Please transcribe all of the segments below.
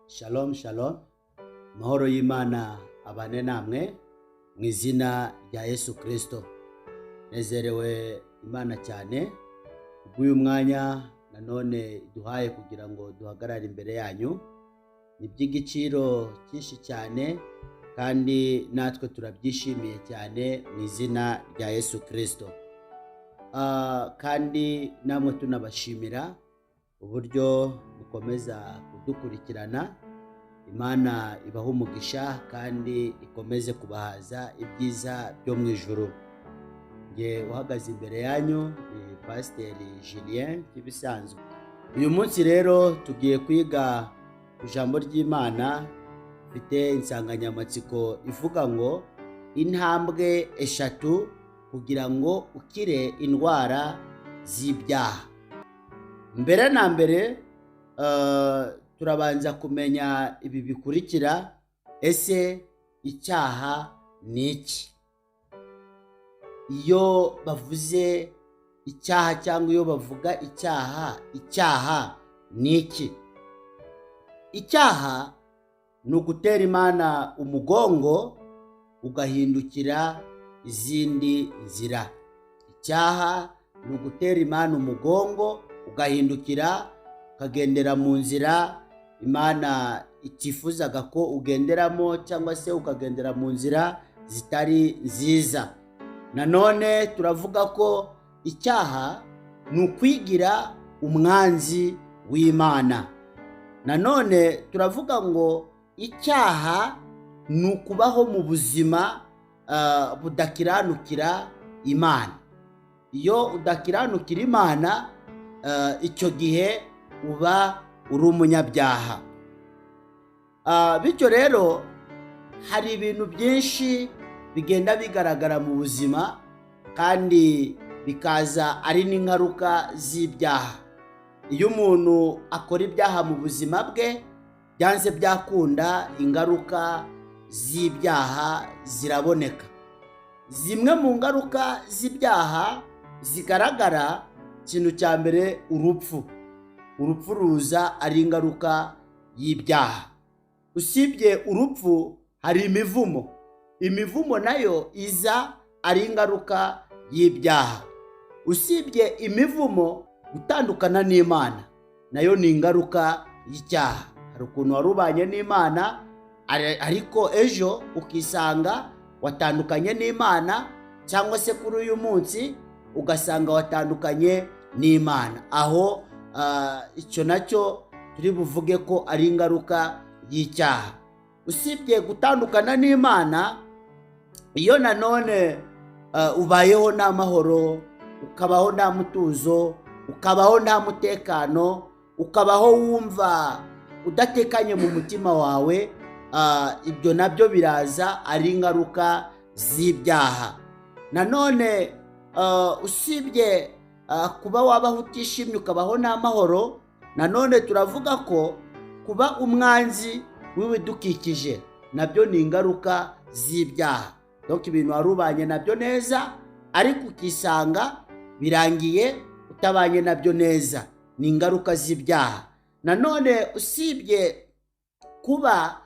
Shalom shalom, amahoro y'Imana abane namwe mu izina rya Yesu Kirisito. Nezerewe Imana cyane kubw'uyu mwanya nanone iduhaye kugira ngo duhagarare imbere yanyu. Ni iby'igiciro cyinshi cyane kandi natwe turabyishimiye cyane mu izina rya Yesu Kirisito. Kandi namwe tunabashimira uburyo mukomeza kudukurikirana. Imana ibahe umugisha kandi ikomeze kubahaza ibyiza byo mu ijuru. Nge uhagaze imbere yanyu ni Pasiteri Julien nk'ibisanzwe. Uyu munsi rero tugiye kwiga ku ijambo ry'Imana rifite insanganyamatsiko ivuga ngo intambwe eshatu kugira ngo ukire indwara z'ibyaha. Mbere na mbere turabanza kumenya ibi bikurikira: ese icyaha ni iki? Iyo bavuze icyaha cyangwa iyo bavuga icyaha, icyaha ni iki? Icyaha ni ugutera Imana umugongo ugahindukira izindi nzira. Icyaha ni ugutera Imana umugongo ugahindukira, ukagendera mu nzira Imana itifuzaga ko ugenderamo, cyangwa se ukagendera mu nzira zitari nziza. Nanone turavuga ko icyaha ni ukwigira umwanzi w'Imana. Nanone turavuga ngo icyaha ni ukubaho mu buzima budakiranukira Imana. Iyo udakiranukira Imana, icyo gihe uba uri umunyabyaha. Bityo rero hari ibintu byinshi bigenda bigaragara mu buzima kandi bikaza ari n'ingaruka z'ibyaha. Iyo umuntu akora ibyaha mu buzima bwe, byanze byakunda ingaruka z'ibyaha ziraboneka. Zimwe mu ngaruka z'ibyaha zigaragara, ikintu cya mbere, urupfu. Urupfu ruza ari ingaruka y'ibyaha. Usibye urupfu, hari imivumo. Imivumo nayo iza ari ingaruka y'ibyaha. Usibye imivumo, gutandukana n'Imana nayo ni ingaruka y'icyaha. Hari ukuntu wari ubanye n'Imana, ariko ejo ukisanga watandukanye n'Imana, cyangwa se kuri uyu munsi ugasanga watandukanye n'Imana. Aho icyo nacyo turi buvuge ko ari ingaruka y'icyaha. Usibye gutandukana n'Imana, iyo nanone ubayeho nta mahoro, ukabaho nta mutuzo, ukabaho nta mutekano, ukabaho wumva udatekanye mu mutima wawe, ibyo nabyo biraza ari ingaruka z'ibyaha. Nanone usibye kuba wabaho utishimye, ukabaho nta mahoro, nanone turavuga ko kuba umwanzi w'ibidukikije nabyo ni ingaruka z'ibyaha. Donc ibintu wari ubanye nabyo neza, ariko ukisanga birangiye utabanye nabyo neza, ni ingaruka z'ibyaha. Nanone usibye kuba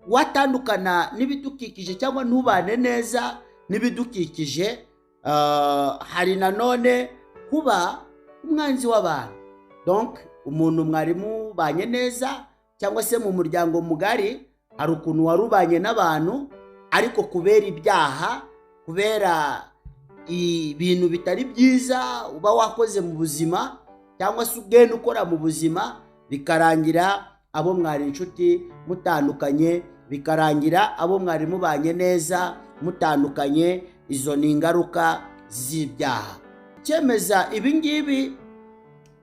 watandukana n'ibidukikije cyangwa ntubane neza n'ibidukikije, hari nanone kuba umwanzi w'abantu. Donc umuntu mwari mubanye neza, cyangwa se mu muryango mugari hari ukuntu wari ubanye n'abantu, ariko kubera ibyaha, kubera ibintu bitari byiza uba wakoze mu buzima cyangwa se ugenda ukora mu buzima, bikarangira abo mwari inshuti mutandukanye, bikarangira abo mwari mubanye neza mutandukanye. Izo ni ingaruka z'ibyaha. Icyemeza ibi ngibi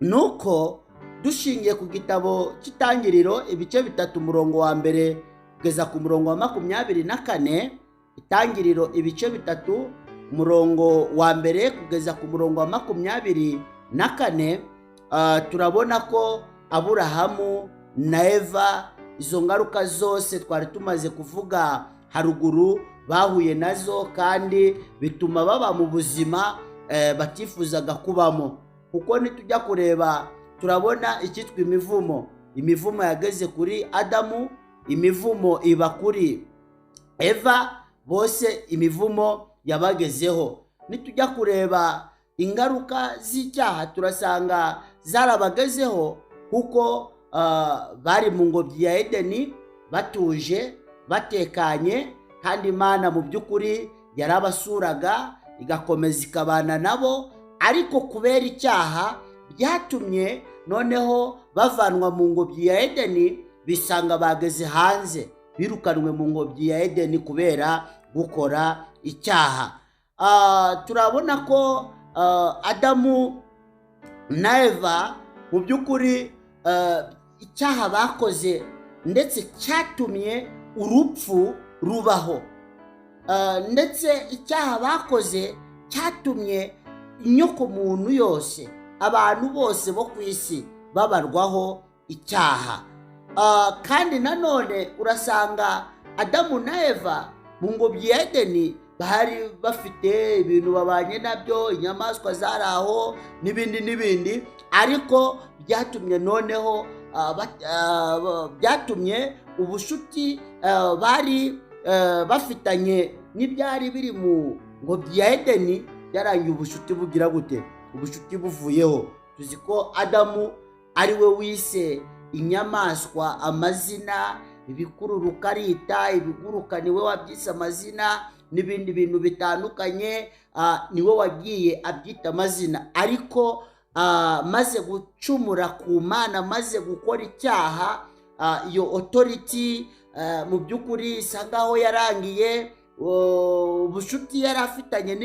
ni uko dushingiye ku gitabo cy'Itangiriro, ibice 3, umurongo wa 1 kugeza ku murongo wa 24. Itangiriro ibice 3, umurongo wa 1 kugeza ku murongo wa 24, turabona ko Aburahamu na Eva izo ngaruka zose twari tumaze kuvuga haruguru bahuye nazo, kandi bituma baba mu buzima batifuzaga kubamo. Kuko nitujya kureba turabona icyitwa imivumo. Imivumo yageze kuri Adamu, imivumo iba kuri Eva, bose imivumo yabagezeho. Nitujya kureba ingaruka z'icyaha, turasanga zarabagezeho, kuko bari mu ngobyi ya Edeni batuje, batekanye, kandi Imana mu by'ukuri yarabasuraga, igakomeza ikabana nabo. Ariko kubera icyaha byatumye noneho bavanwa mu ngobyi ya Edeni, bisanga bageze hanze, birukanwe mu ngobyi ya Edeni kubera gukora icyaha. Turabona ko Adamu na Eva mu by'ukuri icyaha bakoze ndetse cyatumye urupfu rubaho, ndetse icyaha bakoze cyatumye inyokomuntu yose, abantu bose bo ku isi babarwaho icyaha. Kandi nanone urasanga Adamu na Eva mu ngobyi ya Edeni bari bafite ibintu babanye nabyo, inyamaswa zari aho n'ibindi n'ibindi, ariko byatumye noneho byatumye ubushuti bari bafitanye n'ibyari biri mu ngobyi ya Edeni byarangiye ubushuti bugira gute? Ubushuti buvuyeho. Tuzi ko Adamu ari we wise inyamaswa amazina, ibikururuka arita, ibiguruka niwe wabyise amazina, n'ibindi bintu bitandukanye niwe wagiye abyita amazina. Ariko maze gucumura ku Mana, maze gukora icyaha, iyo authority mu by'ukuri isa nkaho yarangiye. Ubushuti yari afitanye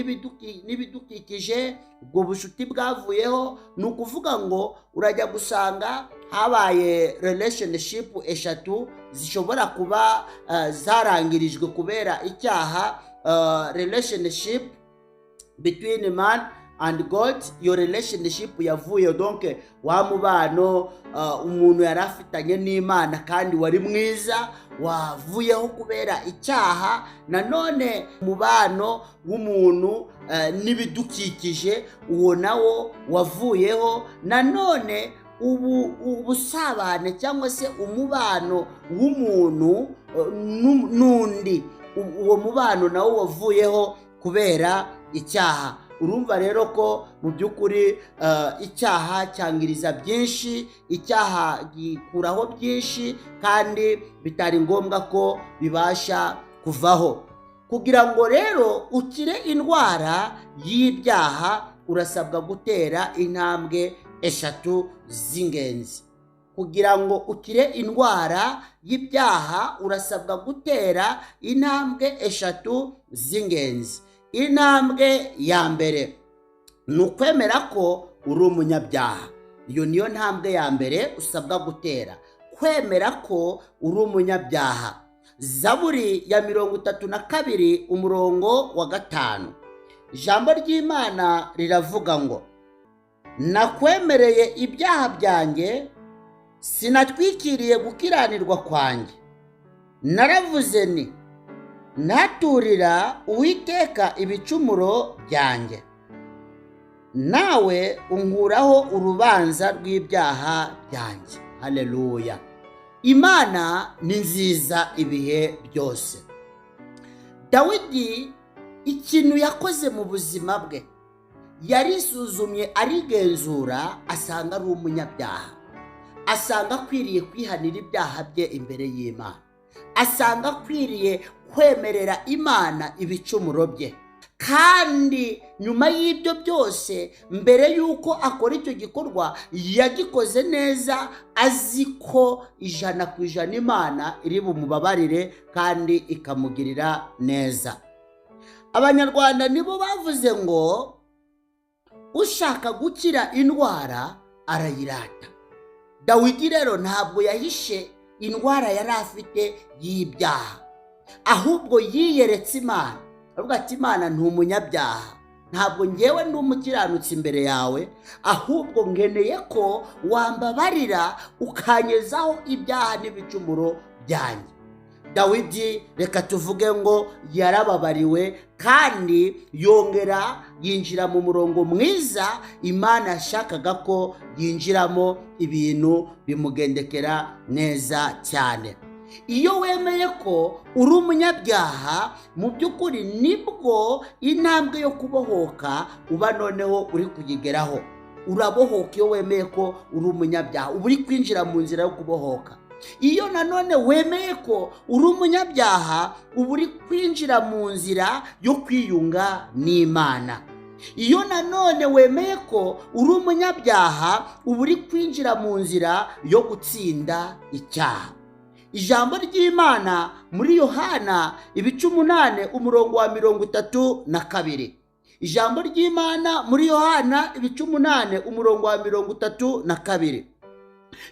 n'ibidukikije, ubwo bushuti bwavuyeho. Ni ukuvuga ngo urajya gusanga habaye relationship eshatu zishobora kuba zarangirijwe kubera icyaha: relationship between man and God, iyo relationship yavuye, donc wa mubano umuntu yari afitanye n'Imana kandi wari mwiza wavuyeho kubera icyaha. Nanone umubano w'umuntu n'ibidukikije, uwo nawo wavuyeho. Nanone ubu ubusabane cyangwa se umubano w'umuntu n'undi, uwo mubano nawo wavuyeho kubera icyaha. Urumva rero ko mu by'ukuri icyaha cyangiriza byinshi, icyaha gikuraho byinshi kandi bitari ngombwa ko bibasha kuvaho. Kugira ngo rero ukire indwara y'ibyaha, urasabwa gutera intambwe eshatu z'ingenzi. Kugira ngo ukire indwara y'ibyaha, urasabwa gutera intambwe eshatu z'ingenzi. Intambwe ya mbere ni ukwemera ko uri umunyabyaha. Iyo niyo ntambwe ya mbere usabwa gutera, kwemera ko uri umunyabyaha. Zaburi ya 32 umurongo wa 5, ijambo ry'Imana riravuga ngo: "Nakwemereye ibyaha byanjye, sinatwikiriye gukiranirwa kwanjye. Naravuze ni naturira Uwiteka ibicumuro byanjye, nawe unkuraho urubanza rw'ibyaha byanjye." Haleluya! Imana ni nziza ibihe byose. Dawidi ikintu yakoze mu buzima bwe, yarisuzumye, arigenzura, asanga ari umunyabyaha, asanga akwiriye kwihanira ibyaha bye imbere y'Imana, asanga akwiriye kwemerera Imana ibicumuro bye. Kandi nyuma y'ibyo byose, mbere y'uko akora icyo gikorwa, yagikoze neza azi ko 100% Imana iri bumubabarire kandi ikamugirira neza. Abanyarwanda nibo bavuze ngo ushaka gukira indwara arayirata. Dawidi rero ntabwo yahishe indwara yari afite y'ibyaha, ahubwo yiyeretse Imana, aravuga ati: "Imana, ni umunyabyaha, ntabwo ngewe ndi umukiranutsi imbere yawe, ahubwo ngeneye ko wambabarira ukanyezaho ibyaha n'ibicumuro byanjye." Dawidi rero yemeye ibyaha bye, Dawidi, reka tuvuge ngo yarababariwe kandi yongera yinjira mu murongo mwiza Imana yashakaga ko yinjiramo, ibintu bimugendekera neza cyane. Iyo wemeye ko uri umunyabyaha, mu by'ukuri nibwo intambwe yo kubohoka uba noneho uri kuyigeraho. Urabohoka iyo wemeye ko uri umunyabyaha, uba uri kwinjira mu nzira yo kubohoka. Iyo nanone wemeye ko uri umunyabyaha, uba uri kwinjira mu nzira yo kwiyunga n'Imana. Iyo nanone wemeye ko uri umunyabyaha, uba uri kwinjira mu nzira yo gutsinda icyaha. Ijambo ry'Imana muri Yohana ibice 8, umurongo wa 32. Ijambo ry'Imana muri Yohana ibice 8, umurongo wa 32,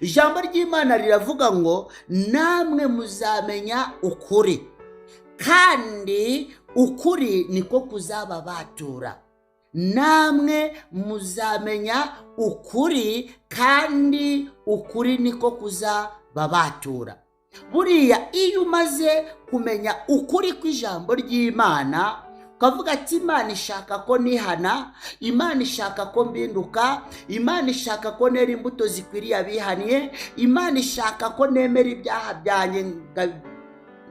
ijambo ry'Imana riravuga ngo: "Namwe muzamenya ukuri, kandi ukuri niko kuzababatura." Namwe muzamenya ukuri, kandi ukuri niko kuzababatura. Buriya iyo umaze kumenya ukuri kw'ijambo ry'Imana, ukavuga ati: "Imana ishaka ko nihana, Imana ishaka ko mbinduka, Imana ishaka ko nera imbuto zikwiriye abihaniye, Imana ishaka ko nemera ibyaha byanjye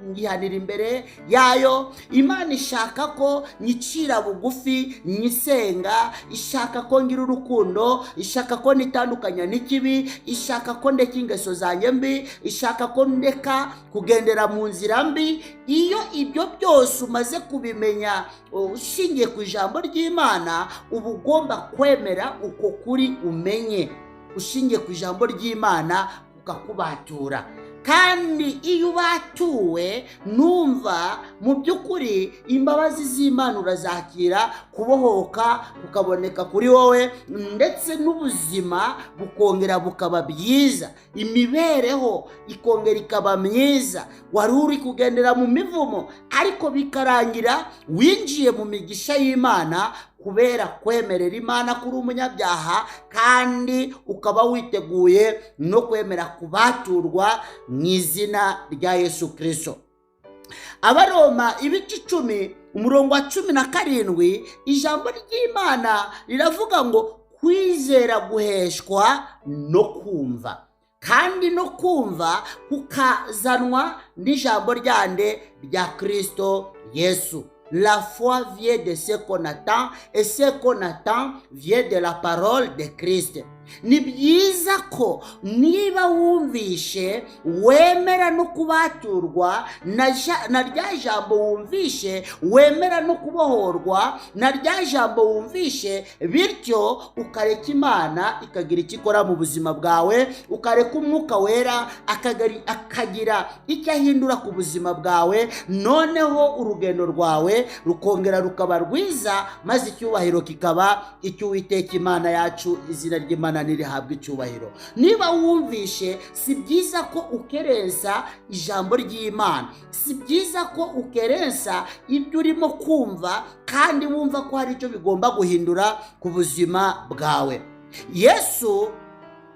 ngihanira imbere yayo, Imana ishaka ko nyicira bugufi nyisenga, ishaka ko ngira urukundo, ishaka ko nitandukanya n'ikibi, ishaka ko ndeka ingeso zanjye mbi, ishaka ko ndeka kugendera mu nzira mbi." Iyo ibyo byose umaze kubimenya ushingiye ku ijambo ry'Imana, uba ugomba kwemera uko kuri umenye ushingiye ku ijambo ry'Imana, kukakubatura. Kandi iyo ubatuwe, numva mu by'ukuri imbabazi z'Imana urazakira, kubohoka kukaboneka kuri wowe, ndetse n'ubuzima bukongera bukaba byiza, imibereho ikongera ikaba myiza. Wari uri kugendera mu mivumo, ariko bikarangira winjiye mu migisha y'Imana kubera kwemerera Imana kuri umunyabyaha, kandi ukaba witeguye no kwemera kubaturwa mu izina rya Yesu Kirisito. Abaroma ibice 10, umurongo wa 17, ijambo ry'Imana riravuga ngo: "Kwizera guheshwa no kumva, kandi no kumva kukazanwa n'ijambo ryande? Rya Kirisito Yesu." La foi vient de ce qu'on attend et ce qu'on attend vient de la parole de Christ. Ni byiza ko niba wumvishe, wemera no kubaturwa na rya jambo wumvishe, wemera no kubohorwa na rya jambo wumvishe, bityo ukareka Imana ikagira icyo ikora mu buzima bwawe, ukareka Umwuka Wera akagira icyo ahindura ku buzima bwawe, noneho urugendo rwawe rukongera rukaba rwiza, maze icyubahiro kikaba icy'Uwiteka Imana yacu. Izina ry'Imana ntirihabwe icyubahiro. Niba wumvishe, si byiza ko ukerensa ijambo ry'Imana, si byiza ko ukerensa ibyo urimo kumva kandi wumva ko hari icyo bigomba guhindura ku buzima bwawe. Yesu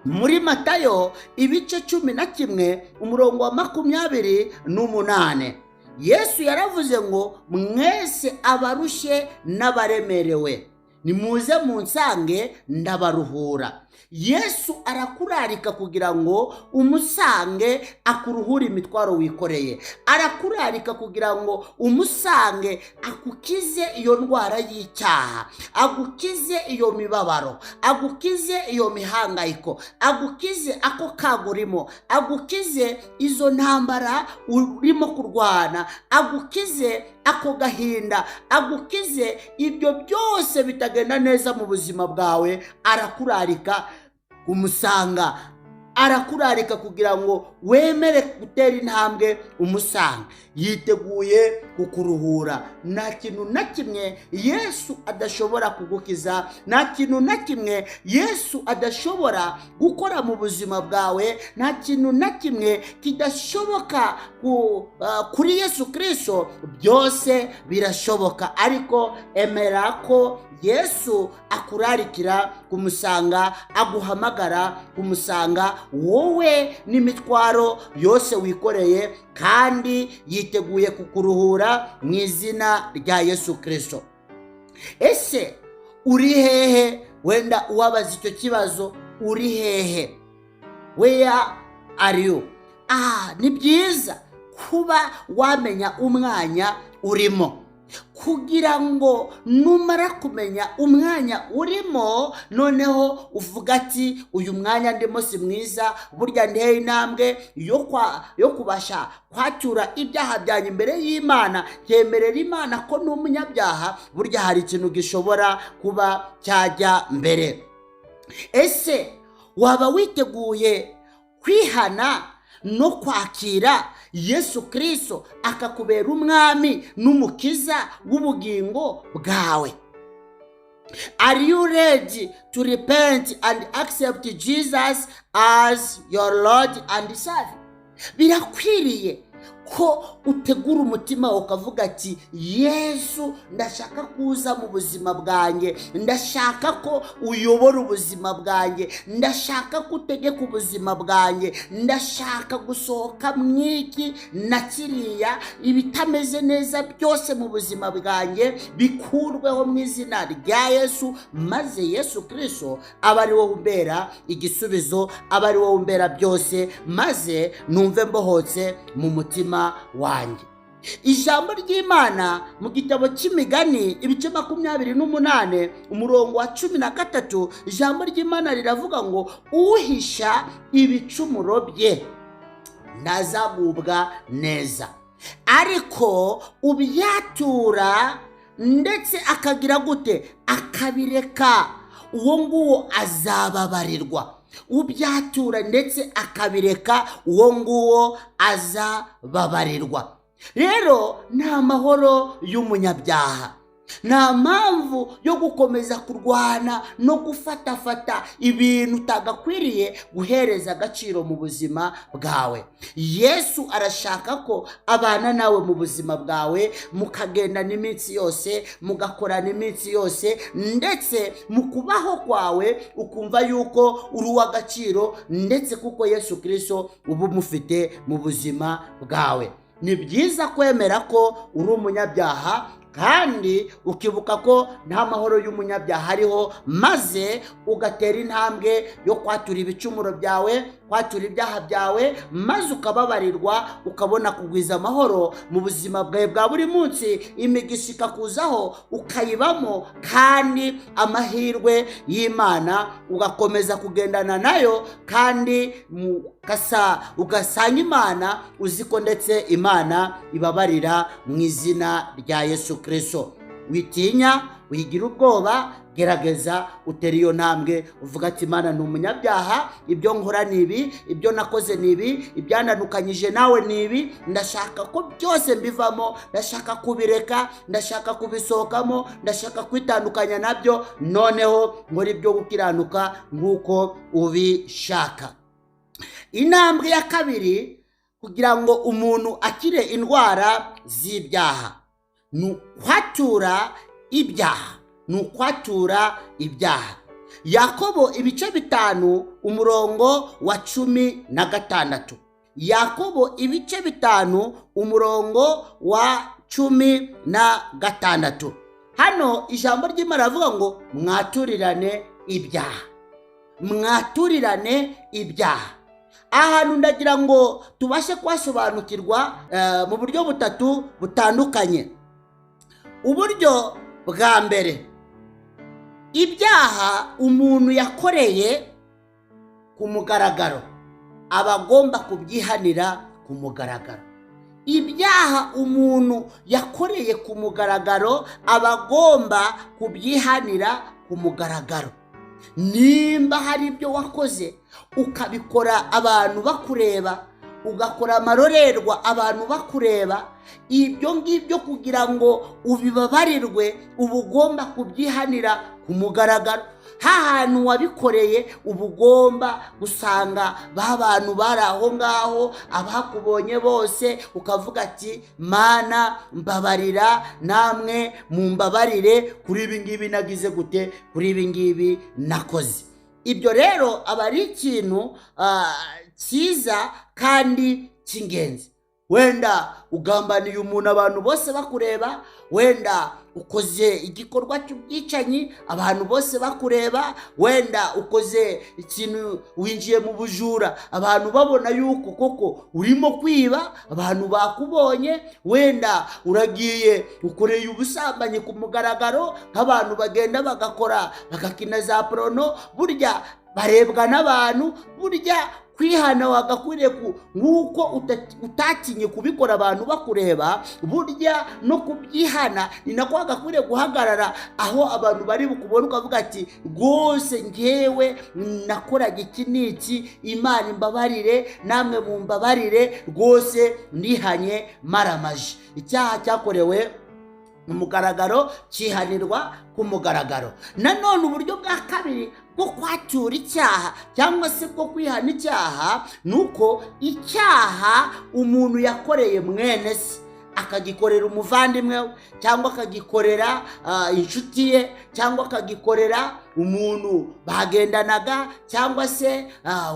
muri Matayo ibice 11, umurongo wa 28, Yesu yaravuze ngo: "Mwese abarushye n'abaremerewe, nimuze munsange, ndabaruhura." Yesu arakurarika kugira ngo umusange akuruhure imitwaro wikoreye. Arakurarika kugira ngo umusange akukize iyo ndwara y'icyaha, agukize iyo mibabaro, agukize iyo mihangayiko, agukize ako kago urimo, agukize izo ntambara urimo kurwana, agukize ako gahinda, agukize ibyo byose bitagenda neza mu buzima bwawe. Arakurarika kumusanga, arakurarika kugira ngo wemere gutera intambwe umusanga. Yiteguye kukuruhura. Nta kintu na kimwe Yesu adashobora kugukiza, nta kintu na kimwe Yesu adashobora gukora mu buzima bwawe, nta kintu na kimwe kidashoboka kuri Yesu Kirisito. Byose birashoboka, ariko emera ko Yesu akurarikira kumusanga, aguhamagara kumusanga. wowe n'imitwaro yose wikoreye, kandi yiteguye kukuruhura mu izina rya Yesu Kirisito. Ese uri hehe? Wenda uwabaza icyo kibazo, uri hehe? Where are you? Ni byiza kuba wamenya umwanya urimo, kugira ngo numara kumenya umwanya urimo, noneho uvuga ati: "Uyu mwanya ndimo si mwiza. Burya nteye intambwe yo kubasha kwatura ibyaha byanjye imbere y'Imana, nkemerera Imana ko n'umunyabyaha." Burya hari ikintu gishobora kuba cyajya mbere. Ese waba witeguye kwihana no kwakira Yesu Kirisito akakubera umwami n'umukiza w'ubugingo bwawe? Are you ready to repent and accept Jesus as your Lord and Savior? Birakwiriye ko utegura umutima wawe, ukavuga ati: "Yesu, ndashaka kuza mu buzima bwanjye, ndashaka ko uyobora ubuzima bwanjye, ndashaka ko utegeka ubuzima bwanjye, ndashaka gusohoka mu iki na kiriya. Ibitameze neza byose mu buzima bwanjye bikurweho mu izina rya Yesu." Maze Yesu Kirisito aba ari wowe umbera igisubizo, aba ari wowe umbera byose, maze numve mbohotse mu mutima wanjye. Ijambo ry'Imana mu gitabo cy'Imigani, ibice 28, umurongo wa 13, ijambo ry'Imana riravuga ngo: "Uhisha ibicumuro bye ntazagubwa neza, ariko ubyatura ndetse akagira gute? Akabireka, uwo nguwo azababarirwa." Ubyatura ndetse akabireka, uwo nguwo azababarirwa. Rero nta mahoro y'umunyabyaha. Nta mpamvu yo gukomeza kurwana no gufatafata ibintu utagakwiriye guhereza agaciro mu buzima bwawe. Yesu arashaka ko abana nawe mu buzima bwawe, mukagendana iminsi yose, mugakorana iminsi yose, ndetse mu kubaho kwawe ukumva yuko uri uw'agaciro, ndetse kuko Yesu Kirisito uba umufite mu buzima bwawe. Ni byiza kwemera ko uri umunyabyaha, kandi ukibuka ko nta mahoro y'umunyabyaha ariho, maze ugatera intambwe yo kwatura ibicumuro byawe, kwatura ibyaha byawe, maze ukababarirwa, ukabona kugwiza amahoro mu buzima bwawe bwa buri munsi, imigisha ikakuzaho ukayibamo, kandi amahirwe y'Imana ugakomeza kugendana nayo, kandi ugasanga Imana uzi ko ndetse Imana ibabarira mu izina rya Yesu Kirisito. Witinya, wigira ubwoba, gerageza utere iyo ntambwe, uvuga ati: "Imana, ni umunyabyaha, ibyo nkora ni ibi, ibyo nakoze ni ibi, ibyananukanyije nawe ni ibi. Ndashaka ko byose mbivamo, ndashaka kubireka, ndashaka kubisohokamo, ndashaka kwitandukanya nabyo, noneho nkora ibyo gukiranuka nk'uko ubishaka." Intambwe ya kabiri kugira ngo umuntu akire indwara z'ibyaha ni ukwatura ibyaha, ni ukwatura ibyaha. Yakobo ibice 5, umurongo wa 16. Yakobo ibice 5, umurongo wa 16. Hano ijambo ry'Imana rivuga ngo: "Mwaturirane ibyaha, mwaturirane ibyaha." Ahantu ndagira ngo tubashe kuhasobanukirwa mu buryo butatu butandukanye. Uburyo bwa mbere, ibyaha umuntu yakoreye ku mugaragaro aba agomba kubyihanira ku mugaragaro. Ibyaha umuntu yakoreye ku mugaragaro aba agomba kubyihanira ku mugaragaro. Nimba hari ibyo wakoze, ukabikora abantu bakureba, ugakora amarorerwa abantu bakureba, ibyo ngibyo kugira ngo ubibabarirwe uba ugomba kubyihanira ku mugaragaro. Hantu wabikoreye uba ugomba gusanga ba bantu bari aho ngaho, abakubonye bose, ukavuga ati: "Mana, mbabarira, namwe mumbabarire kuri ibi ngibi nagize gute, kuri ibi ngibi nakoze." Ibyo rero aba ari ikintu cyiza kandi cy'ingenzi. Wenda ugambaniye umuntu abantu bose bakureba, wenda ukoze igikorwa cy'ubwicanyi abantu bose bakureba, wenda ukoze ikintu, winjiye mu bujura abantu babona yuko koko urimo kwiba, abantu bakubonye, wenda uragiye ukoreye ubusambanyi ku mugaragaro, nk'abantu bagenda bagakora bagakina za porno, burya barebwa n'abantu. Burya kwihana wagakwiriye nk'uko utatinye kubikora abantu bakureba, burya no kubyihana ni nako wagakwiriye guhagarara aho abantu bari bukubone, ukavuga ati: "Rwose ngewe nakoraga iki n'iki, Imana imbabarire, namwe mumbabarire, rwose nihanye maramaje." Icyaha cyakorewe mu mugaragaro cyihanirwa ku mugaragaro. Nanone uburyo bwa kabiri bwo kwatura icyaha cyangwa se bwo kwihana icyaha ni uko icyaha umuntu yakoreye mwene se, akagikorera umuvandimwe we, cyangwa akagikorera inshuti ye, cyangwa akagikorera umuntu bagendanaga, cyangwa se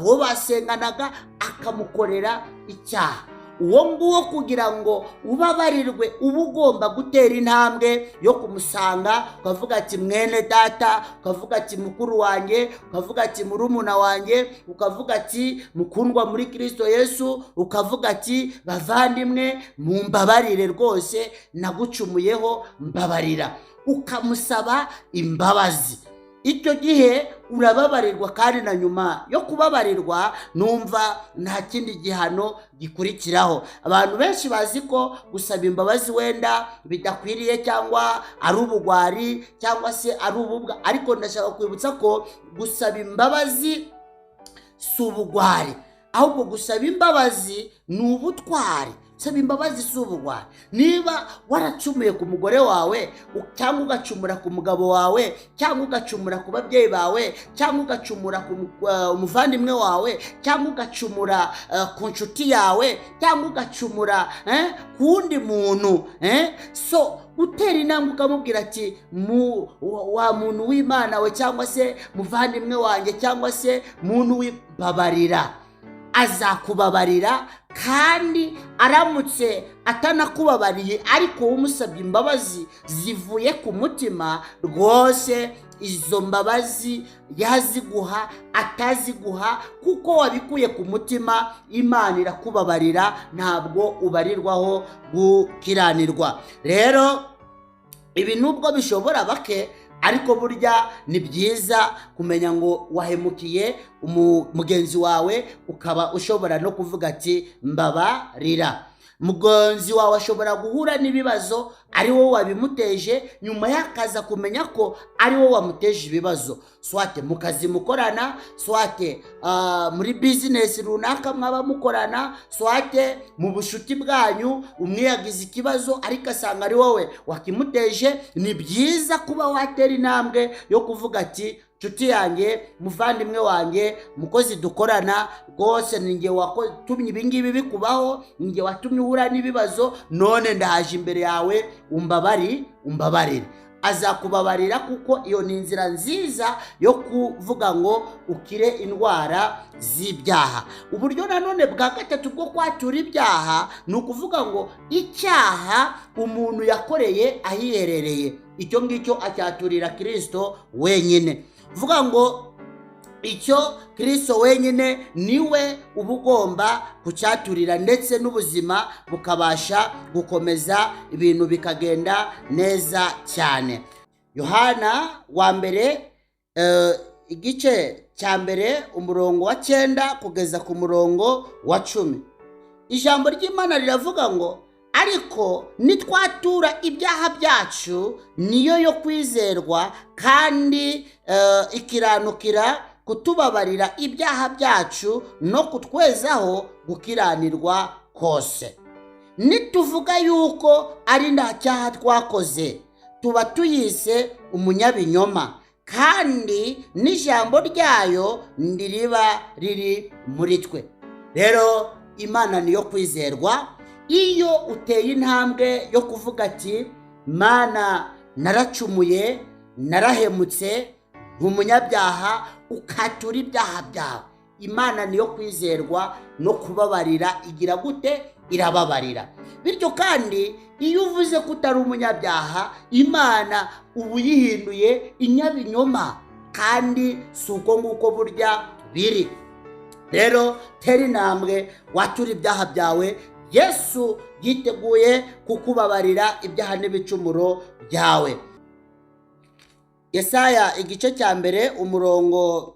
uwo basenganaga, akamukorera icyaha, uwo nguwo kugira ngo ubabarirwe uba ugomba gutera intambwe yo kumusanga, ukavuga ati: "Mwene data," ukavuga ati: "Mukuru wanjye," ukavuga ati: "Murumuna wanjye," ukavuga ati: "Mukundwa muri Kirisito Yesu," ukavuga ati: "Bavandimwe, mumbabarire rwose, nagucumuyeho, mbabarira," ukamusaba imbabazi. Icyo gihe urababarirwa, kandi na nyuma yo kubabarirwa numva nta kindi gihano gikurikiraho. Abantu benshi bazi ko gusaba imbabazi wenda bidakwiriye, cyangwa ari ubugwari, cyangwa se ari ububwa, ariko ndashaka kwibutsa ko gusaba imbabazi si ubugwari, ahubwo gusaba imbabazi ni ubutwari. Saba imbabazi si ubugwari. Niba waracumuye ku mugore wawe, cyangwa ugacumura ku mugabo wawe, cyangwa ugacumura ku babyeyi bawe, cyangwa ugacumura ku muvandimwe wawe, cyangwa ugacumura ku nshuti yawe, cyangwa ugacumura ku wundi muntu, so gutera intambwe ukamubwira ati: "Wa muntu w'Imana we, cyangwa se muvandimwe wanjye, cyangwa se muntu w'imbabarira," azakubabarira. Kandi aramutse atanakubabariye, ariko wowe umusabye imbabazi zivuye ku mutima, rwose izo mbabazi yaziguha ataziguha, kuko wabikuye ku mutima, Imana irakubabarira, ntabwo ubarirwaho gukiranirwa. Rero ibi nubwo bishobora bake, ariko burya ni byiza kumenya ngo wahemukiye mugenzi wawe, ukaba ushobora no kuvuga ati: "Mbabarira." Mugenzi wawe ashobora guhura n'ibibazo ari wowe wabimuteje, nyuma yakaza kumenya ko ari wowe wamuteje ibibazo, soit mu kazi mukorana, soit muri bizinesi runaka mwaba mukorana, soit mu bushuti bwanyu, umwe yagize ikibazo ariko asanga ari wowe wakimuteje. Ni byiza kuba watera intambwe yo kuvuga ati: "Nshuti yanjye, muvandimwe wanjye, mukozi dukorana, rwose ni njye watumye ibingibi bikubaho, ni njye watumye uhura n'ibibazo, none ndaje imbere yawe, umbabarire." Azakubabarira, kuko iyo ni inzira nziza yo kuvuga ngo ukire indwara z'ibyaha. Uburyo nanone bwa gatatu bwo kwatura ibyaha ni ukuvuga ngo icyaha umuntu yakoreye ahiherereye, icyo ngicyo acyaturira Kirisito wenyine. Vuga ngo icyo Kirisito wenyine niwe uba ugomba kucyaturira, ndetse n'ubuzima bukabasha gukomeza, ibintu bikagenda neza cyane. Yohana wa mbere, igice cya 1, umurongo wa 9 kugeza ku murongo wa 10, ijambo ry'Imana riravuga ngo: "Ariko nitwatura ibyaha byacu, niyo yo kwizerwa kandi ikiranukira kutubabarira ibyaha byacu no kutwezaho gukiranirwa kose. Nituvuga yuko ari nta cyaha twakoze, tuba tuyise umunyabinyoma, kandi n'ijambo ryayo ntiriba riri muri twe." Rero Imana niyo kwizerwa. Iyo uteye intambwe yo kuvuga ati: "Mana, naracumuye, narahemutse, Umunyabyaha, ukatura ibyaha byawe. Imana niyo kwizerwa no kubabarira. Igira gute? Irababarira. Bityo kandi iyo uvuze ko utari umunyabyaha, Imana uba uyihinduye inyabinyoma, kandi si uko nguko burya biri. Rero tera intambwe, watura ibyaha byawe. Yesu yiteguye kukubabarira ibyaha n'ibicumuro byawe. Yesaya igice cya 1, umurongo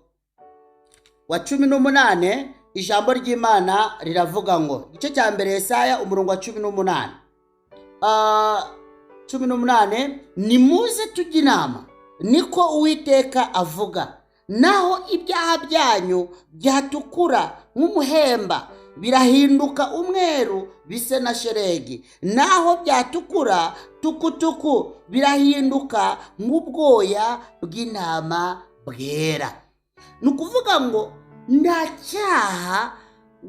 wa 18, ijambo ry'Imana riravuga ngo, igice cya 1 Yesaya, umurongo wa 18, 18: "Nimuze tujye inama, niko Uwiteka avuga. Naho ibyaha byanyu byatukura nk'umuhemba, birahinduka umweru bise na sheregi. Naho byatukura tukutuku, birahinduka nk'ubwoya bw'intama bwera." Ni ukuvuga ngo nta cyaha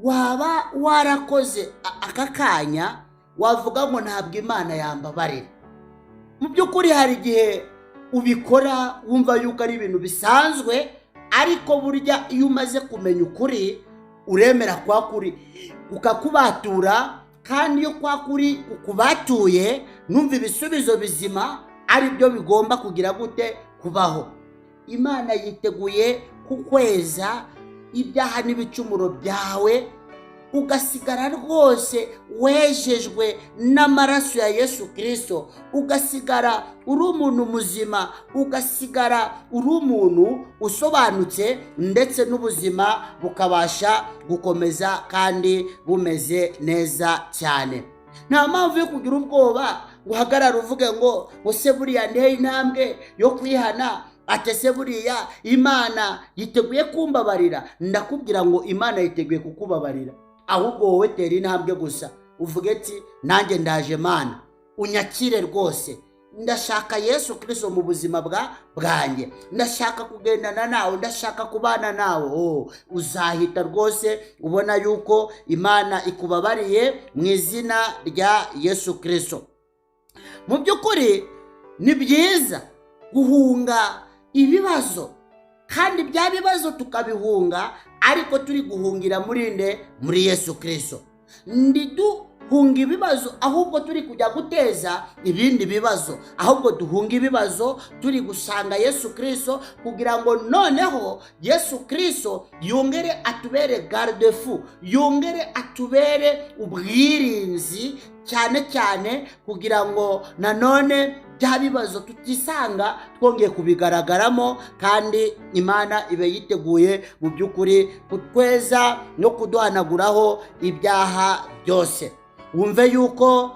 waba warakoze aka kanya wavuga ngo ntabwo Imana yambabarira. Mu by'ukuri hari igihe ubikora wumva yuko ari ibintu bisanzwe, ariko burya iyo umaze kumenya ukuri, uremera kwa kuri ukakubatura. Kandi iyo kwa kuri ukubatuye, numva ibisubizo bizima ari byo bigomba kugira gute? Kubaho. Imana yiteguye kukweza ibyaha n'ibicumuro byawe, ugasigara rwose wejejwe n'amaraso ya Yesu Kirisito, ugasigara uri umuntu muzima, ugasigara uri umuntu usobanutse, ndetse n'ubuzima bukabasha gukomeza kandi bumeze neza cyane. Nta mpamvu yo kugira ubwoba ngo uhagarare uvuge ngo ese buriya nteye intambwe yo kwihana, ate se buriya Imana yiteguye kumbabarira? Ndakubwira ngo Imana yiteguye kukubabarira. Ahubwo wowe tera intambwe gusa, uvuge ati: "Nanjye ndaje Mana, unyakire rwose. Ndashaka Yesu Kirisito mu buzima bwanjye, ndashaka kugendana nawe, ndashaka kubana nawe." Oh, uzahita rwose ubona yuko Imana ikubabariye mu izina rya Yesu Kirisito. Mu by'ukuri ni byiza guhunga ibibazo, kandi bya bibazo tukabihunga ariko turi guhungira muri nde? Muri Yesu Kirisito. Ntiduhunga ibibazo ahubwo turi kujya guteza ibindi bibazo, ahubwo duhunga ibibazo turi gusanga Yesu Kirisito, kugira ngo noneho Yesu Kirisito yongere atubere garde-fou, yongere atubere ubwirinzi cyane cyane, kugira ngo nanone bya bibazo tutisanga twongeye kubigaragaramo. Kandi Imana ibe yiteguye mu by'ukuri kutweza no kuduhanaguraho ibyaha byose. Wumve yuko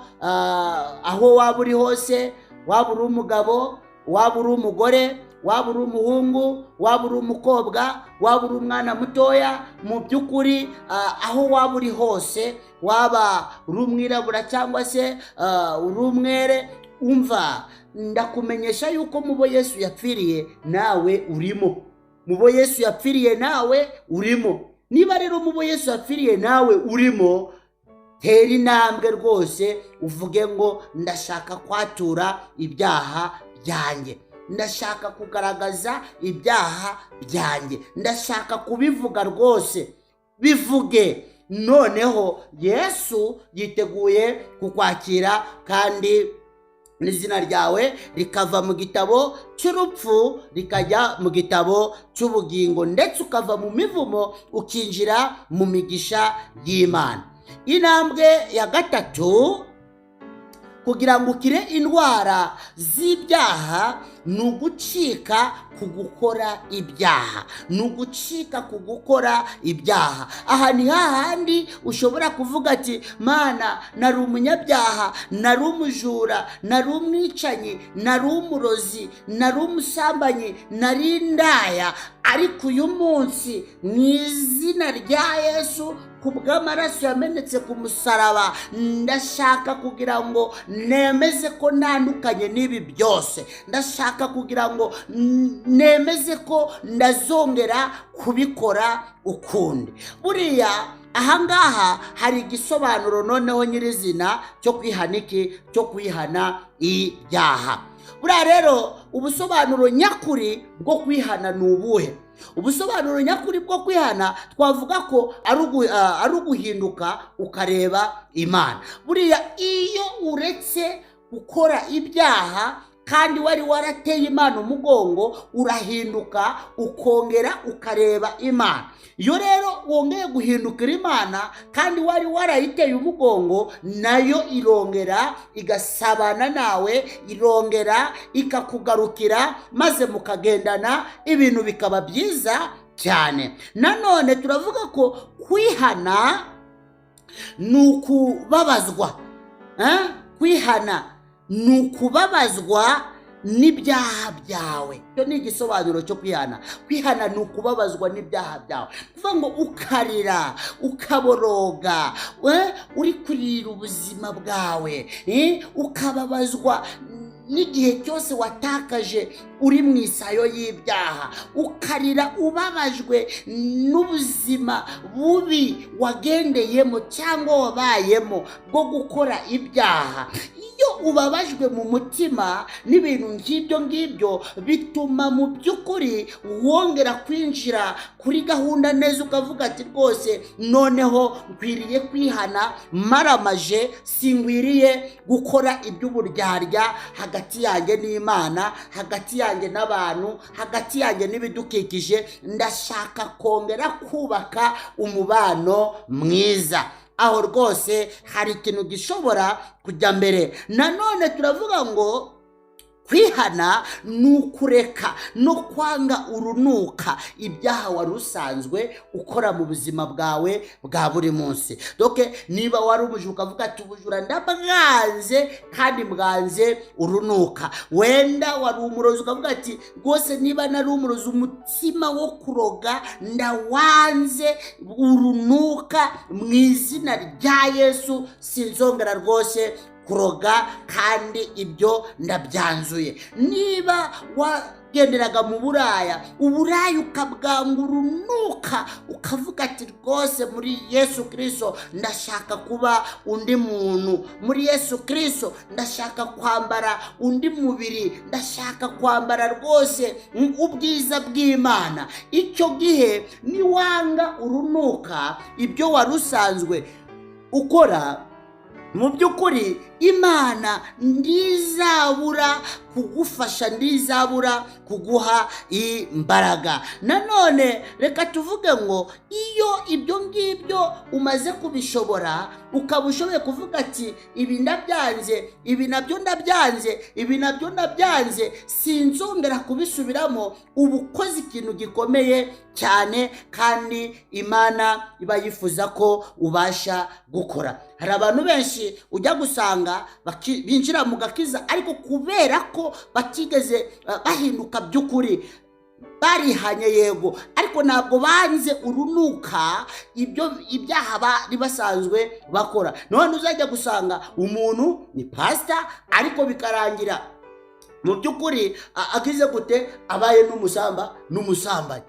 aho waba uri hose, waba uri umugabo, waba uri umugore, waba uri umuhungu, waba uri umukobwa, waba uri umwana mutoya, mu by'ukuri aho waba uri hose, waba uri umwirabura cyangwa se uri umwere, umva, ndakumenyesha yuko mu bo Yesu yapfiriye nawe urimo. Mu bo Yesu yapfiriye nawe urimo. Niba rero mu bo Yesu yapfiriye nawe urimo, tera intambwe rwose, uvuge ngo: "Ndashaka kwatura ibyaha byanjye, ndashaka kugaragaza ibyaha byanjye, ndashaka kubivuga rwose." Bivuge noneho, Yesu yiteguye kukwakira, kandi n'izina ryawe rikava mu gitabo cy'urupfu rikajya mu gitabo cy'ubugingo, ndetse ukava mu mivumo ukinjira mu migisha y'Imana. Intambwe ya gatatu kugira ngo ukire indwara z'ibyaha ni ugucika ku gukora ibyaha, ni ugucika ku gukora ibyaha. Aha ni hahandi ushobora kuvuga ati: "Mana, nari umunyabyaha, nari umujura, nari umwicanyi, nari umurozi, nari umusambanyi, nari indaya, ariko uyu munsi mu izina rya Yesu, ku bw'amaraso yamenetse ku musaraba, ndashaka kugira ngo nemeze ko ntandukanye n'ibi byose. Ndashaka kugira ngo nemeze ko ndazongera kubikora ukundi." Buriya ahangaha hari igisobanuro noneho nyirizina cyo kwihana iki? Cyo kwihana ibyaha. Buriya rero Ubusobanuro nyakuri bwo kwihana ni ubuhe? Ubusobanuro nyakuri bwo kwihana twavuga ko ari uguhinduka ukareba Imana. Buriya iyo uretse gukora ibyaha kandi wari warateye Imana umugongo, urahinduka ukongera ukareba Imana. Iyo rero wongeye guhindukira Imana kandi wari warayiteye umugongo, nayo irongera igasabana nawe, irongera ikakugarukira, maze mukagendana, ibintu bikaba byiza cyane. Nanone turavuga ko kwihana ni ukubabazwa. Kwihana ni ukubabazwa n'ibyaha byawe. Icyo ni igisobanuro cyo kwihana. Kwihana ni ukubabazwa n'ibyaha byawe, kuvuga ngo ukarira, ukaboroga, uri kurira ubuzima bwawe, ukababazwa n'igihe cyose watakaje uri mu isayo y'ibyaha, ukarira ubabajwe n'ubuzima bubi wagendeyemo cyangwa wabayemo bwo gukora ibyaha. Iyo ubabajwe mu mutima n'ibintu nk'ibyo ngibyo, bituma mu by'ukuri wongera kwinjira kuri gahunda neza, ukavuga ati: "Rwose noneho nkwiriye kwihana maramaje, singwiriye gukora iby'uburyarya hagati yanjye n'Imana, hagati yanjye n'abantu, hagati yanjye n'ibidukikije. Ndashaka kongera kubaka umubano mwiza." Aho rwose hari ikintu gishobora kujya mbere. Nanone turavuga ngo kwihana ni ukureka no kwanga urunuka ibyaha wari usanzwe ukora mu buzima bwawe bwa buri munsi. Donc niba wari umujura, ukavuga ati: "Ubujura ndabwanze kandi bwanze urunuka." Wenda wari umurozi, ukavuga ati: "Rwose niba nari umurozi, umutima wo kuroga ndawanze urunuka, mu izina rya Yesu sinzongera rwose kuroga, kandi ibyo ndabyanzuye." Niba wagenderaga mu buraya, uburaya ukabwanga urunuka, ukavuga ati: "Rwose muri Yesu Kirisito ndashaka kuba undi muntu, muri Yesu Kirisito ndashaka kwambara undi mubiri, ndashaka kwambara rwose ubwiza bw'Imana." Icyo gihe niwanga urunuka ibyo wari usanzwe ukora, mu by'ukuri Imana ndizabura kugufasha, ndizabura kuguha imbaraga. Nanone reka tuvuge ngo iyo ibyo ngibyo umaze kubishobora, ukaba ushoboye kuvuga ati: "Ibi ndabyanze, ibi nabyo ndabyanze, ibi nabyo ndabyanze, sinzongera kubisubiramo," uba ukoze ikintu gikomeye cyane kandi Imana iba yifuza ko ubasha gukora. Hari abantu benshi ujya gusanga binjira mu gakiza, ariko kubera ko batigeze bahinduka by'ukuri, barihanye yego, ariko ntabwo banze urunuka ibyo ibyaha bari basanzwe bakora. None uzajya gusanga umuntu ni pasita, ariko bikarangira mu by'ukuri agize gute? Abaye n'umusamba n'umusambanyi.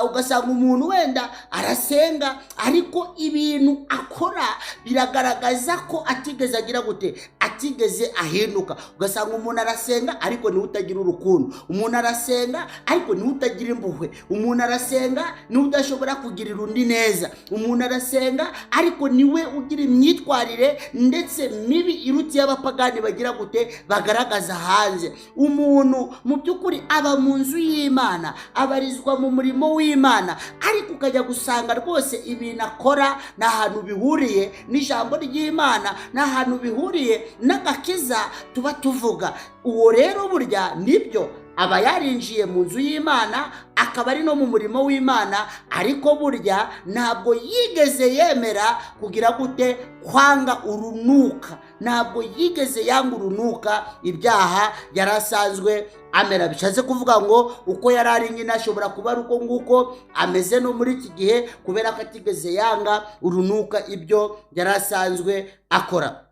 Ugasanga umuntu wenda arasenga, ariko ibintu akora biragaragaza ko atigeze agira gute? Atigeze ahinduka. Ugasanga umuntu arasenga, ariko niwe utagira urukundo. Umuntu arasenga, ariko niwe utagira impuhwe. Umuntu arasenga, niwe udashobora kugirira undi neza. Umuntu arasenga, ariko niwe ugira imyitwarire ndetse mibi iruta iy'abapagani bagira gute? Bagaragaza hanze. Umuntu mu by'ukuri aba mu nzu y'Imana, abarizwa mu murimo w'Imana, ariko ukajya gusanga rwose ibintu akora nta hantu bihuriye n'ijambo ry'Imana, nta hantu bihuriye n'agakiza tuba tuvuga. Uwo rero burya nibyo aba yarinjiye mu nzu y'Imana, akaba ari no mu murimo w'Imana, ariko burya ntabwo yigeze yemera kugira gute? Kwanga urunuka. Ntabwo yigeze yanga urunuka ibyaha yari asanzwe amera. Bishatse kuvuga ngo uko yari ari nyine ashobora kuba ari uko nguko ameze no muri iki gihe, kubera ko atigeze yanga urunuka ibyo yari asanzwe akora.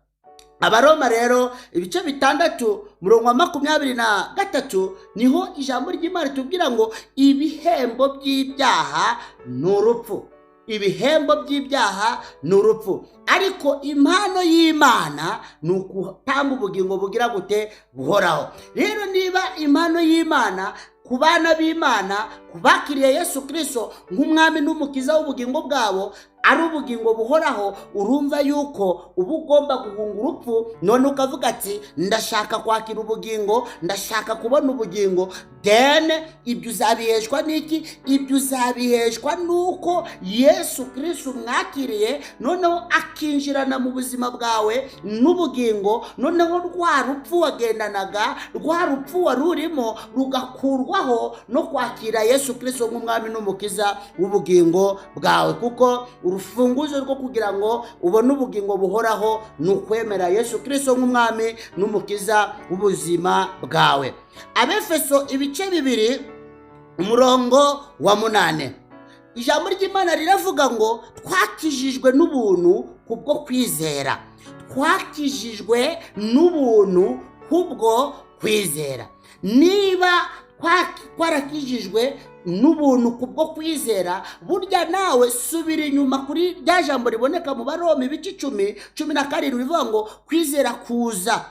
Abaroma rero ibice 6, murongo wa 23, niho ijambo ry'Imana ritubwira ngo ibihembo by'ibyaha ni urupfu. Ibihembo by'ibyaha ni urupfu, ariko impano y'Imana ni ukutanga ubugingo bugira gute? Buhoraho. Rero niba impano y'Imana ku bana b'Imana, ku bakiriye Yesu Kirisito nk'umwami n'umukiza w'ubugingo bwabo, ari ubugingo buhoraho, urumva yuko uba ugomba guhunga urupfu. None ukavuga ati: "Ndashaka kwakira ubugingo, ndashaka kubona ubugingo." Then ibyo uzabiheshwa n'iki? Ibyo uzabiheshwa n'uko Yesu Kirisito umwakiriye, noneho akinjirana mu buzima bwawe n'ubugingo. Noneho rwa rupfu wagendanaga, rwa rupfu wari urimo, rugakurwaho no kwakira Yesu Kirisito nk'umwami n'umukiza w'ubugingo bwawe, kuko urufunguzo rwo kugira ngo ubone ubugingo buhoraho ni ukwemera Yesu Kirisito nk'umwami n'umukiza w'ubuzima bwawe. Abefeso ibice 2, umurongo wa 8, ijambo ry'Imana riravuga ngo: "Twakijijwe n'ubuntu kubwo kwizera." Twakijijwe n'ubuntu kubwo kwizera. Niba twarakijijwe n'ubuntu kubwo kwizera, burya nawe subira inyuma kuri rya jambo riboneka mu Baroma ibice 10, 17, rivuga ngo kwizera kuza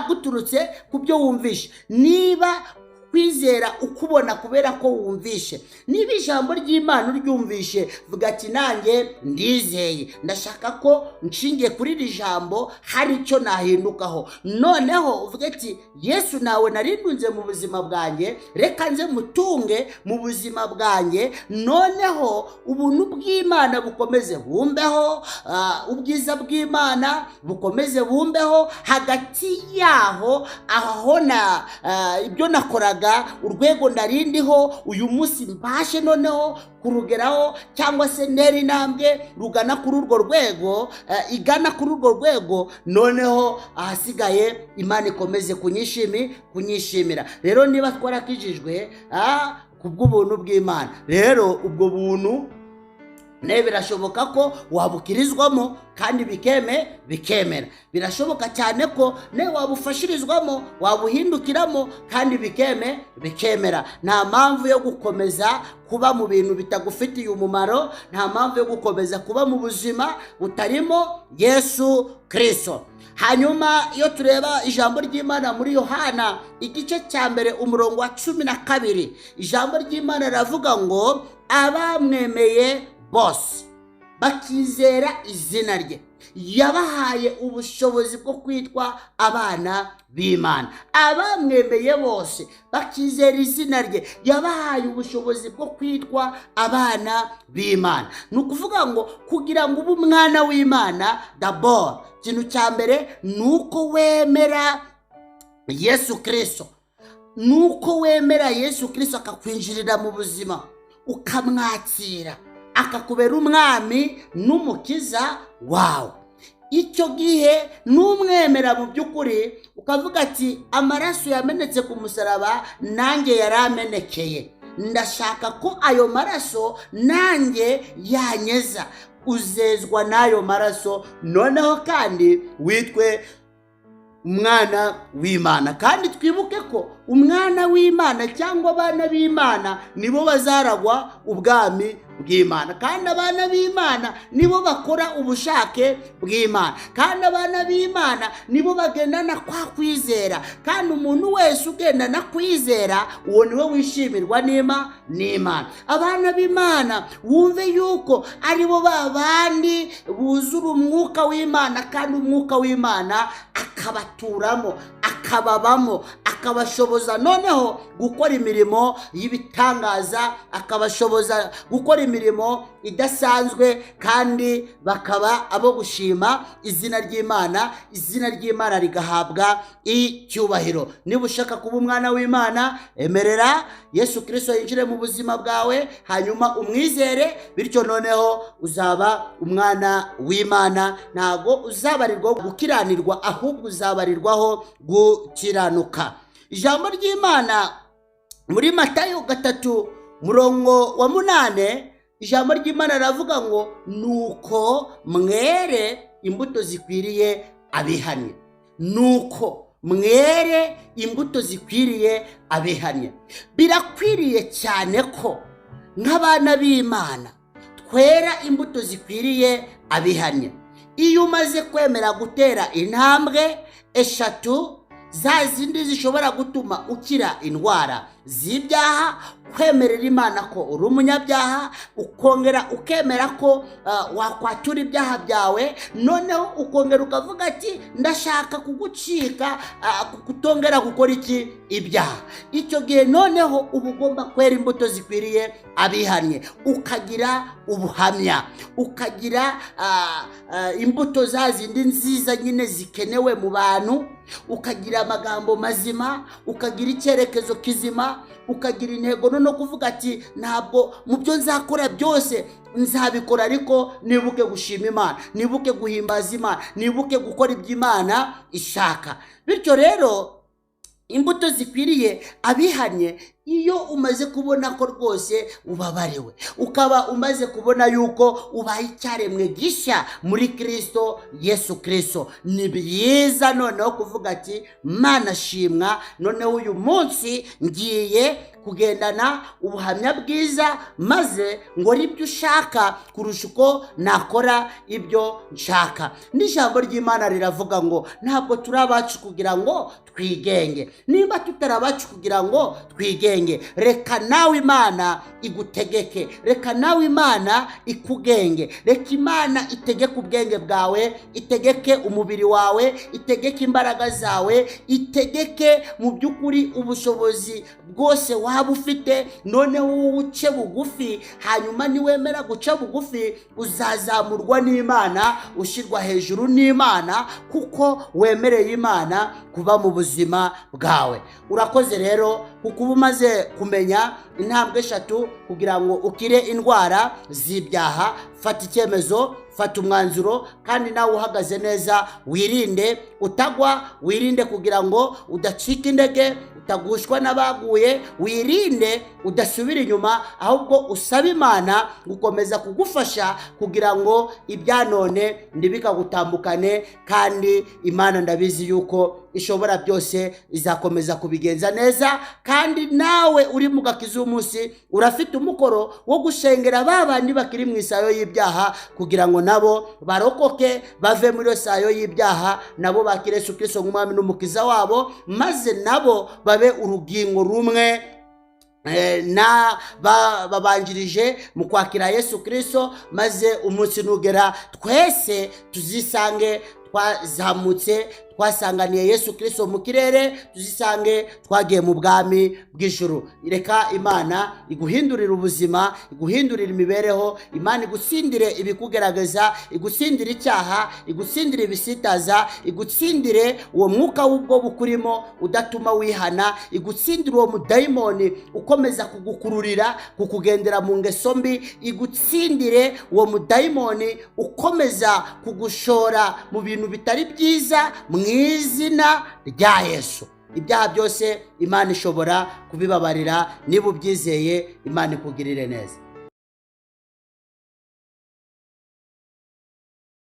guturutse ku byo wumvishe. Niba kwizera ukubona kubera ko wumvishe, niba ijambo ry'Imana uryumvishe, vuga ati: "Nanjye ndizeye, ndashaka ko nshingiye kuri iri jambo hari icyo nahindukaho." Noneho uvuge ati: "Yesu nawe narindunze mu buzima bwanjye, reka nze mutunge mu buzima bwanjye." Noneho ubuntu bw'Imana bukomeze bumbeho, ubwiza bw'Imana bukomeze bumbeho. Hagati yaho aho na ibyo nakoraga, urwego narindiho, uyu munsi mbashe noneho kurugeraho, cyangwa se ntera intambwe rugana kuri urwo rwego, igana kuri urwo rwego. Noneho ahasigaye Imana ikomeze kunyishimira. Rero niba twarakijijwe ku bw'ubuntu bw'Imana, rero ubwo buntu nawe birashoboka ko wabukirizwamo kandi bikemera. Birashoboka cyane ko nawe wabufashirizwamo, wabuhindukiramo kandi bikemera. Nta mpamvu yo gukomeza kuba mu bintu bitagufitiye umumaro, nta mpamvu yo gukomeza kuba mu buzima butarimo Yesu Kirisito. Hanyuma iyo tureba ijambo ry'Imana muri Yohana igice cya 1, umurongo wa 12, ijambo ry'Imana riravuga ngo: "Abamwemeye bose bakizera izina rye, yabahaye ubushobozi bwo kwitwa abana b'Imana." Abamwemeye bose bakizera izina rye, yabahaye ubushobozi bwo kwitwa abana b'Imana. Ni ukuvuga ngo kugira ngo ube umwana w'Imana, d'abord ikintu cya mbere ni uko wemera Yesu Kirisito, ni uko wemera Yesu Kirisito akakwinjirira mu buzima, ukamwakira akakubera umwami n'umukiza wawe. Icyo gihe n'umwemera mu by'ukuri, ukavuga ati: "Amaraso yamenetse ku musaraba nanjye yaramenekeye, ndashaka ko ayo maraso nanjye yanyeza." Uzezwa n'ayo maraso, noneho kandi witwe umwana w'Imana. Kandi twibuke ko umwana w'Imana cyangwa abana b'Imana nibo bazaragwa ubwami bw'Imana, kandi abana b'Imana nibo bakora ubushake bw'Imana, kandi abana b'Imana nibo bagendana kwa kwizera. Kandi umuntu wese ugendana kwizera, uwo niwe wishimirwa n'Imana. Abana b'Imana wumve yuko aribo ba bandi buzura umwuka w'Imana, kandi umwuka w'Imana akabaturamo, akababamo, akabashoboza noneho gukora imirimo y'ibitangaza, akabashoboza gukora imirimo idasanzwe, kandi bakaba abo gushima izina ry'Imana, izina ry'Imana rigahabwa icyubahiro. Niba ushaka kuba umwana w'Imana, emerera Yesu Kirisito yinjire mu buzima bwawe, hanyuma umwizere, bityo noneho uzaba umwana w'Imana. Ntabwo uzabarirwaho gukiranirwa, ahubwo uzabarirwaho gukiranuka. Ijambo ry'Imana muri Matayo 3, murongo wa 8, ijambo ry'Imana riravuga ngo: "Nuko mwere imbuto zikwiriye abihannye." Nuko mwere imbuto zikwiriye abihannye. Birakwiriye cyane ko nk'abana b'Imana Kwera imbuto zikwiriye abihannye. Iyo umaze kwemera gutera intambwe eshatu, za zindi zishobora gutuma ukira indwara z'ibyaha: kwemerera Imana ko uri umunyabyaha, ukongera ukemera ko wakwatura ibyaha byawe, noneho ukongera ukavuga ati: "Ndashaka kugucika, kutongera gukora iki? Ibyaha." Icyo gihe noneho uba ugomba kwera imbuto zikwiriye abihannye, ukagira ubuhamya, ukagira imbuto za zindi nziza nyine zikenewe mu bantu, ukagira amagambo mazima, ukagira icyerekezo kizima, ukagira intego no kuvuga ati: "Ntabwo mu byo nzakora byose nzabikora, ariko nibuke gushima Imana, nibuke guhimbaza Imana, nibuke gukora ibyo Imana ishaka." Bityo rero, imbuto zikwiriye abihannye, iyo umaze kubona ko rwose ubabariwe, ukaba umaze kubona yuko ubaye icyaremwe gishya muri Kirisito Yesu Kirisito, ni byiza noneho kuvuga ati: "Mana shimwa, noneho uyu munsi ngiye kugendana ubuhamya bwiza, maze ngore ibyo ushaka kurusha uko nakora ibyo nshaka." N'ijambo ry'Imana riravuga ngo ntabwo turi abacu kugira ngo twigenge. Niba tutari abacu kugira ngo twigenge, reka nawe Imana igutegeke, reka nawe Imana ikugenge, reka Imana itegeke ubwenge bwawe, itegeke umubiri wawe, itegeke imbaraga zawe, itegeke mu by'ukuri ubushobozi bwose waba ufite. Noneho wowe uce bugufi, hanyuma niwemera guca bugufi uzazamurwa n'Imana, ushyirwa hejuru n'Imana, kuko wemereye Imana kuba mu buzima bwawe. Urakoze rero kuko uba umaze kumenya intambwe eshatu kugira ngo ukire indwara z'ibyaha. Fata icyemezo, fata umwanzuro, kandi nawe uhagaze neza, wirinde utagwa, wirinde kugira ngo udacika intege, utagushwa n'abaguye, wirinde udasubira inyuma, ahubwo usabe Imana gukomeza kugufasha kugira ngo ibya none ntibikagutambukane. Kandi Imana ndabizi yuko ishobora byose, izakomeza kubigenza neza. Kandi nawe uri mu gakiza umunsi, urafite umukoro wo gusengera ba bandi bakiri mu isayo y'ibyaha, kugira ngo nabo barokoke, bave muri iyo sayo y'ibyaha, nabo bakire Yesu Kirisito nk'umwami n'umukiza wabo, maze nabo babe urugingo rumwe na babanjirije mu kwakira Yesu Kirisito, maze umunsi nugera twese tuzisange twazamutse, twasanganiye Yesu Kirisito mu kirere, tuzisange twagiye mu bwami bw'ijuru. Reka Imana iguhindurire ubuzima, iguhindurire imibereho, Imana igutsindire ibikugerageza, igutsindire icyaha, igutsindire ibisitaza, igutsindire uwo mwuka w'ubwo bukurimo udatuma wihana, igutsindire uwo mudayimoni ukomeza kugukururira kukugendera mu ngeso mbi, igutsindire uwo mudayimoni ukomeza kugushora mu bintu bitari byiza, mu izina rya Yesu. Ibyaha byose Imana ishobora kubibabarira niba ubyizeye. Imana ikugirire neza.